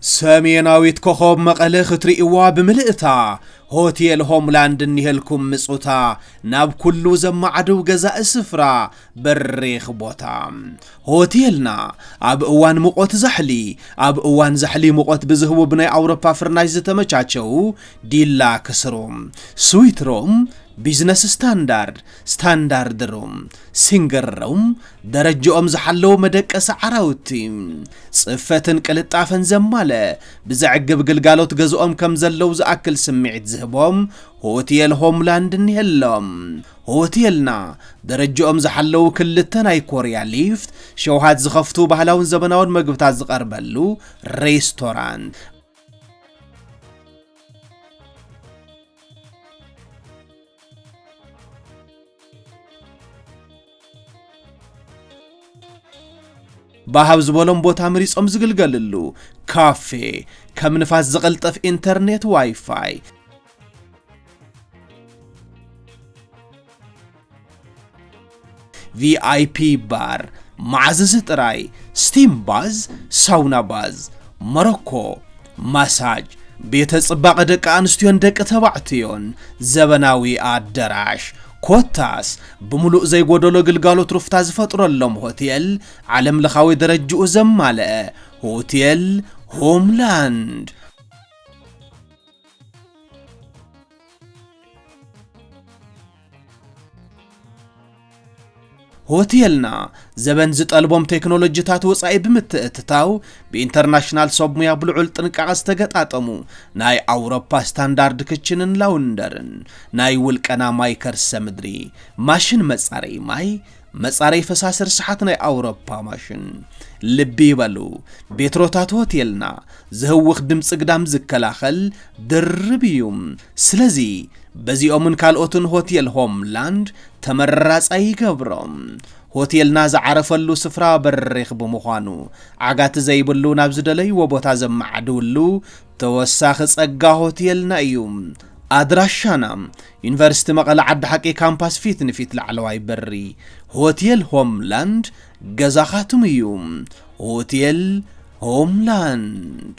ሰሜናዊት ኮኾብ መቐለ ክትርእይዋ ብምልእታ፣ ሆቴል ሆምላንድ እኒሄልኩም ምጹታ፣ ናብ ኩሉ ዘማዕድው ገዛኢ ስፍራ በሪኽ ቦታ። ሆቴልና ኣብ እዋን ሙቐት ዛሕሊ፣ ኣብ እዋን ዛሕሊ ሙቐት ብዝህቡ ብናይ ኣውሮፓ ፍርናሽ ዝተመቻቸዉ ዲላክስ ሩም፣ ስዊት ሩም፣ ቢዝነስ ስታንዳርድ፣ ስታንዳርድ ሩም፣ ሲንግል ሩም፣ ደረጃኦም ዝሓለዉ መደቀሲ ዓራውቲ፣ ጽፈትን ቅልጣፈን ዘማልአ ብዘዕግብ ግልጋሎት ገዝኦም ከም ዘለዉ ዝኣክል ስምዒት ዝህቦም ሆቴል ሆምላንድ እኒሀሎም። ሆቴልና ደረጃኦም ዝሓለዉ ክልተ ናይ ኮርያ ሊፍት፣ ሸውሃት ዝኸፍቱ ባህላውን ዘመናውን መግብታት ዝቐርበሉ ሬስቶራንት፣ ባህ ኣብ ዝበሎም ቦታ መሪጾም ዝግልገልሉ ካፌ፣ ከም ንፋስ ዝቕልጠፍ ኢንተርኔት ዋይፋይ፣ ቪኣይፒ ባር፣ መዓዘዚ ጥራይ፣ ስቲም ባዝ፣ ሳውና ባዝ፣ ሞሮኮ፣ ማሳጅ፣ ቤተ ጽባቐ ደቂ ኣንስትዮን ደቂ ተባዕትዮን፣ ዘበናዊ ኣደራሽ፣ ኮታስ ብምሉእ ዘይጎደሎ ግልጋሎት ሩፍታ ዝፈጥረሎም ሆቴል፣ ዓለም ለኻዊ ደረጅኡ ዘማልአ ሆቴል ሆምላንድ። ሆቴልና ዘበን ዝጠልቦም ቴክኖሎጂታት ወጻኢ ብምትእትታው፣ ብኢንተርናሽናል ሰብ ሙያ ብልዑል ጥንቃቐ ዝተገጣጠሙ ናይ ኣውሮፓ ስታንዳርድ ክችንን ላውንደርን፣ ናይ ውልቀና ማይ ከርሰ ምድሪ፣ ማሽን መጻረዪ ማይ፣ መጻረዪ ፈሳሲ ርስሓት ናይ ኣውሮፓ ማሽን። ልቢ ይበሉ፣ ቤትሮታት ሆቴልና ዝህውኽ ድምፂ ግዳም ዝከላኸል ድርብ እዩ። ስለዚ በዚኦምን ካልኦትን ሆቴል ሆምላንድ ተመራጻይ ይገብሮም። ሆቴልና ዝዓረፈሉ ስፍራ በሪኽ ብምዃኑ፣ ዓጋቲ ዘይብሉ ናብ ዝደለይዎ ቦታ ዘመዓድውሉ ተወሳኺ ጸጋ ሆቴልና እዩ። ኣድራሻና ዩኒቨርሲቲ መቐለ ዓዲ ሓቂ ካምፓስ ፊት ንፊት ላዕለዋይ በሪ። ሆቴል ሆምላንድ ገዛኻትም እዩ። ሆቴል ሆምላንድ።